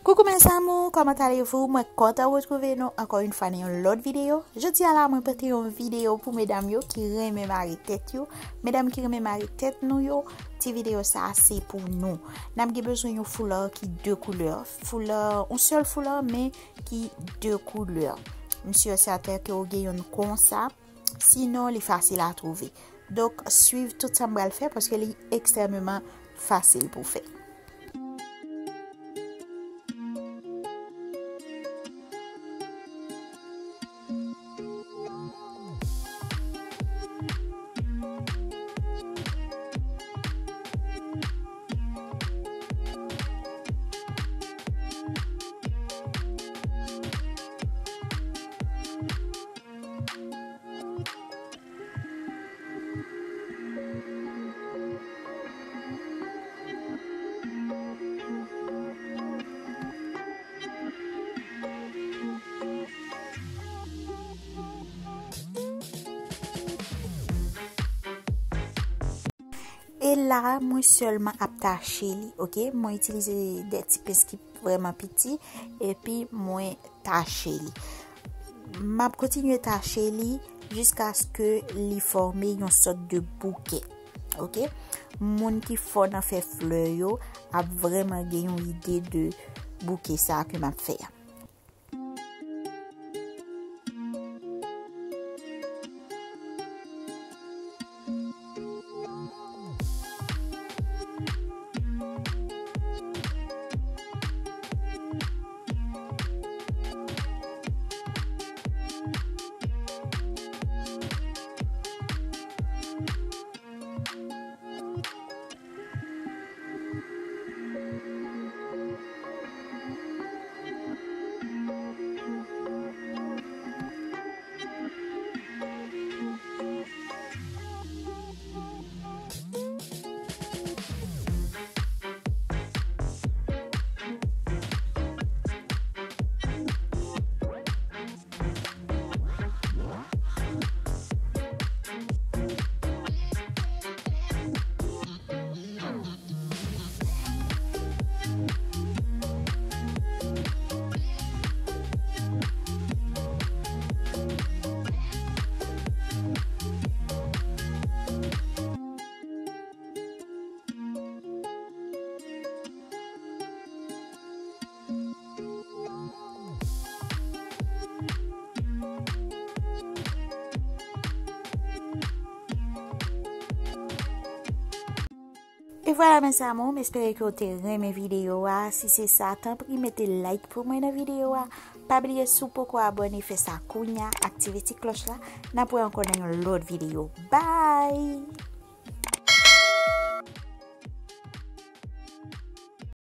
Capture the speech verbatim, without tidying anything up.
Coucou mes amours, comment allez-vous? Mwen kontan retwouve nou ankò yon fwa nan yon lòt videyo. Jodi a la, mwen pote yon videyo pou medam yo ki renmen mare tèt yo. Medam ki renmen mare tèt nou yo, ti videyo sa a se pou nou. N ap gen bezwen yon foulè ki de koulè. Foulè, yon sèl foulè, men ki de koulè. M si e sèten ke w gen youn konsa. Sinon, li fasil a twouve. Donk, swiv tout sa m pral fè paske li ekstrèmeman fasil pou fè. E la, mwen sèlman ap tache li, oke? Mwen itilize de ti pens ki vrèman piti, epi mwen tache li. M ap kontinye tache li jiskaske li fòme yon sòt de bouke. Oke? Moun ki fò nan fè flè yo ap vrèman gen yon ide de bouke sa ke m ap fè a. E vwala, mes amours, m espere ke w te renmen videyo a. Si se sa, tanpri mete like pou mwen nan videyo a. Pa bliye, si w poko abòne, fè sa kounya, aktive ti klòch la. N ap wè ankò nan yon lòt videyo. Bye!